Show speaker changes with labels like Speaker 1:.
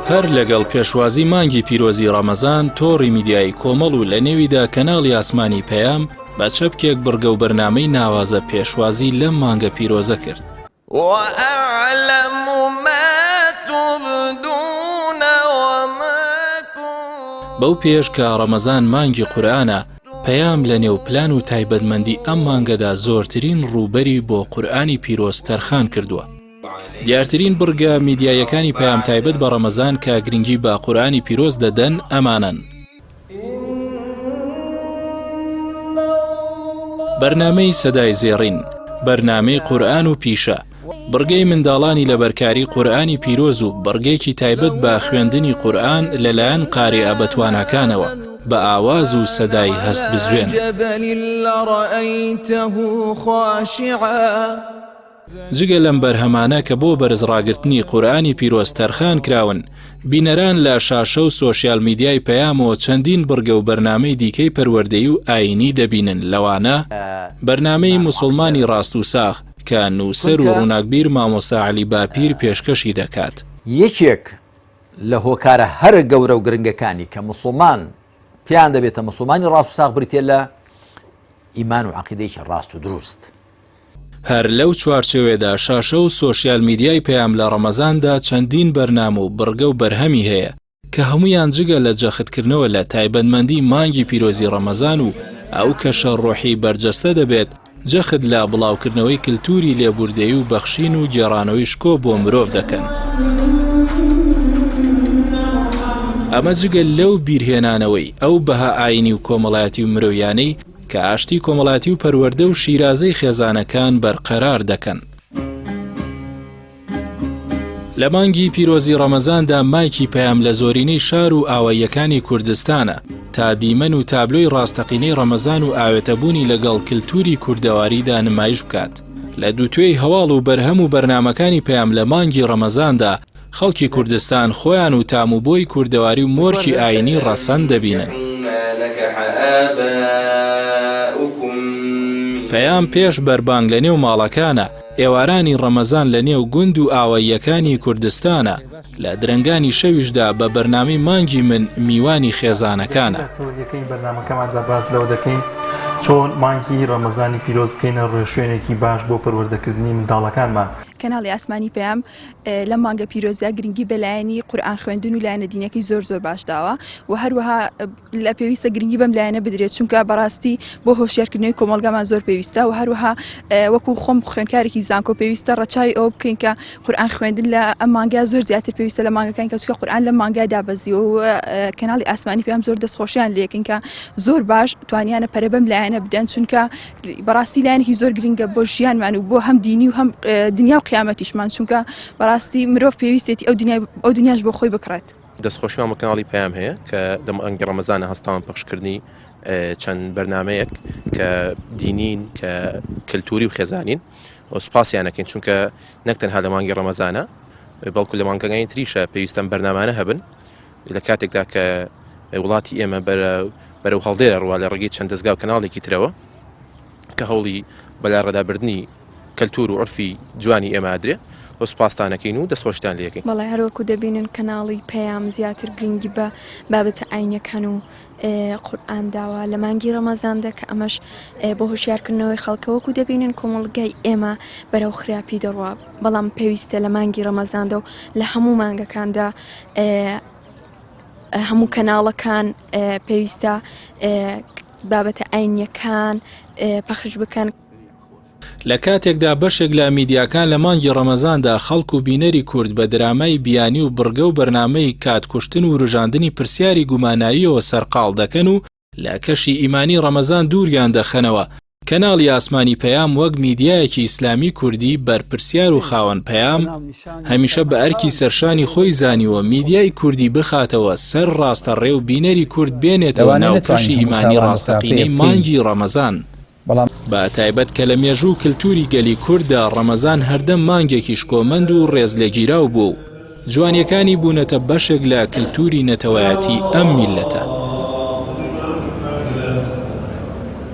Speaker 1: هەر لەگەڵ پێشوازی مانگی پیرۆزی ڕەمەزان تۆڕی میدیایی کۆمەڵ و لە نێویدا کەناڵی ئاسمانی پەیام بە چەپکێک بڕگە و بەرنامەی ناوازە پێشوازی لەم مانگە پیرۆزە کرد.
Speaker 2: وأعلم ما تبدون وما كنتم
Speaker 1: بەو پێیەش کە ڕەمەزان مانگی قورئانە، پەیام لە نێو پلان و تایبەتمەندی ئەم مانگەدا زۆرترین ڕووبەری بۆ قورئانی پیرۆز تەرخان کردووە. دیارترین بڕگە میدیاییەکانی پەیام تایبەت بە ڕەمەزان کە گرنگی بە قورئانی پیرۆز دەدەن ئەمانەن. بەرنامەی سەدای زێڕین، بەرنامەی قورئان و پیشە، بڕگەی منداڵانی لەبەرکاری قورئانی پیرۆز و بڕگێکی تایبەت بە خوێندنی قورئان لەلایەن قاریئە بەتواناکانەوە بە ئاواز و سەدای هەست بزوێن. جگە لەم بەرهەمانە کە بۆ بەرز ڕاگرتنی قورئانی پیرۆز تەرخان کراون، بینەران لە شاشە و سۆشیال میدیای پەیامەوە چەندین بڕگە و بەرنامەی دیکەی پەروەردەیی و ئایینی دەبینن لەوانە، بەرنامەی موسوڵمانی ڕاست و ساغ کە نووسەر و ڕووناکبیر مامۆستا عەلی باپیر پێشکەشی دەکات.
Speaker 3: یەکێک لە هۆکارە هەرە گەورە و گرنگەکانی کە موسوڵمان پێیان دەبێتە موسوڵمانی ڕاست و ساغ بریتیە لە ئیمان و عەقیدەیەکی ڕاست و دروست.
Speaker 1: هەر لەو چوارچێوەیەدا شاشە و سۆشیال میدیای پەیام لە ڕەمەزاندا چەندین بەرنامە و بڕگە و بەرهەمی هەیە کە هەموویان جگە لە جەختکردنەوە لە تایبەتمەندی مانگی پیرۆزی ڕەمەزان و ئەو کەشە ڕۆحی بەرجەستە دەبێت جەخت لە بڵاوکردنەوەی کلتوری لێبوردەیی و بەخشین و گێڕانەوەی شکۆ بۆ مرۆڤ دەکەن. ئەمە جگە لەو بیرهێنانەوەی ئەو بەها ئاینی و کۆمەڵایەتی و مرۆیانەی کە ئاشتی کۆمەڵاتی و پەروەردە و شیرازەی خێزانەکان بەرقەرار دەکەن. لە مانگی پیرۆزی ڕەمەزاندا مایکی پەیام لە زۆرینەی شار و ئاواییەکانی کوردستانە تا دیمەن و تابلۆی ڕاستەقینەی ڕەمەزان و ئاوێتەبوونی لەگەڵ کلتوری کوردەواریدا نمایش بکات. لە دووتوێی هەواڵ و بەرهەم و بەرنامەکانی پەیام لە مانگی ڕەمەزاندا خەڵکی کوردستان خۆیان و تام و بۆی کوردەواری و مۆرکی ئایینی ڕەسەن دەبینن. پەیام پێش بەربانگ لە نێو ماڵەکانە، ئێوارانی ڕەمەزان لە نێو گوند و ئاواییەکانی کوردستانە، لە درەنگانی شەویشدا بە بەرنامەی مانگی من میوانی خێزانەکانە.
Speaker 4: لە بەرنامەکەماندا باس لەوە دەکەین چۆن مانگی ڕەمەزانی پیرۆز بکەینە ڕێوشوێنێکی باش بۆ پەروەردەکردنی منداڵەکانمان.
Speaker 5: کەناڵی ئاسمانی پەیام لەم مانگە پیرۆزە گرنگی بە لایەنی قورئان خوێندن و لایەنە دینەکەی زۆر زۆر باش داوە و هەروەها لە پێویستە گرنگی بەم لایەنە بدرێت چونکە بەڕاستی بۆ هۆشیارکردنەوەی کۆمەڵگامان زۆر پێویستە و هەروەها وەکو خۆم خوێندکارێکی زانکۆ پێویستە ڕەچاوی ئەوە بکەین کە قورئان خوێندن لە ئەم مانگە زۆر زیاتر پێویستە لە مانگەکان کە چونکە قورئان لەم مانگە دابەزیوە و کەناڵی ئاسمانی پێم زۆر دەستخۆشیان لێکن کە زۆر باش توانیانە پەرە بەم لایەنە بدەن چونکە بەڕاستی لایەنێکی زۆر گرنگە بۆ ژیانمان و بۆ هەم دینی و هەم دنیا و قیامەتیشمان چونکە بەڕاستی مرۆڤ پێویستێتی ئەو دنیای ئەو دنیاش بۆ خۆی بکڕێت.
Speaker 6: دەستخۆشیمان بۆ کەناڵی پەیام هەیە کە لە مانگی ڕەمەزانە هەستاون پەخشکردنی چەند بەرنامەیەک کە دینین کە کەلتوری و خێزانین و سوپاسیان ئەکەین چونکە نەک تەنها لە مانگی ڕەمەزانە بەڵکو لە مانگەکانی تریشە پێویستە ئەم بەرنامانە هەبن لە کاتێکدا کە وڵاتی ئێمە بەرەو هەڵدێرە ڕوا لە ڕێگەی چەند دەستگا و کەناڵێکی ترەوە کە هەوڵی بەلاڕێدابردنی کەلتور و عورفی جوانی ئێمە ئەدرێ و سوپاستانەکەین و دەستخۆشیتان لێکەین.
Speaker 7: بەڵێ هەروەکو دەبینن کەناڵی پەیام زیاتر گرنگی بە بابەتە ئاینیەکان و قورئان داوە لە مانگی ڕەمەزاندا کە ئەمەش بۆ هۆشیارکردنەوەی خەڵکە وەکو دەبینن کۆمەڵگای ئێمە بەرەو خراپی دەڕوا بەڵام پێویستە لە مانگی ڕەمەزاندا و لە هەموو مانگەکاندا هەموو کەناڵەکان پێویستە بابەتە ئاینیەکان پەخش بکەن.
Speaker 1: لە کاتێکدا بەشێک لە میدیاکان لە مانگی ڕەمەزاندا خەڵک و بینەری کورد بە درامای بیانی و بڕگە و بەرنامەی کات کوشتن و وروژاندنی پرسیاری گوماناوییەوە سەرقاڵ دەکەن و لە کەشی ئیمانی ڕەمەزان دووریان دەخەنەوە، کەناڵی ئاسمانی پەیام وەک میدیایەکی ئیسلامی کوردی بەرپرسیار و خاوەن پەیام، هەمیشە بە ئەرکی سەرشانی خۆی زانیوە میدیای کوردی بخاتەوە سەر ڕاستە ڕێ و بینەری کورد بێنێتەوە
Speaker 8: لەوانەیە
Speaker 1: ناو
Speaker 8: نەتوانین
Speaker 1: کەشی
Speaker 8: هەموو
Speaker 1: ئیمانی
Speaker 8: تاوان و خراپەیە
Speaker 1: ڕاستەقینەی
Speaker 8: بکەین،
Speaker 1: مانگی ڕەمەزان.
Speaker 8: بەڵام.
Speaker 1: بە تایبەت کە لە مێژوو و کلتوری گەلی کورددا ڕەمەزان هەردەم مانگێکی شکۆمەند و ڕێزلێگیراو بووە و جوانیەکانی بوونەتە بەشێک لە کلتوری نەتەوایەتی ئەم میللەتە.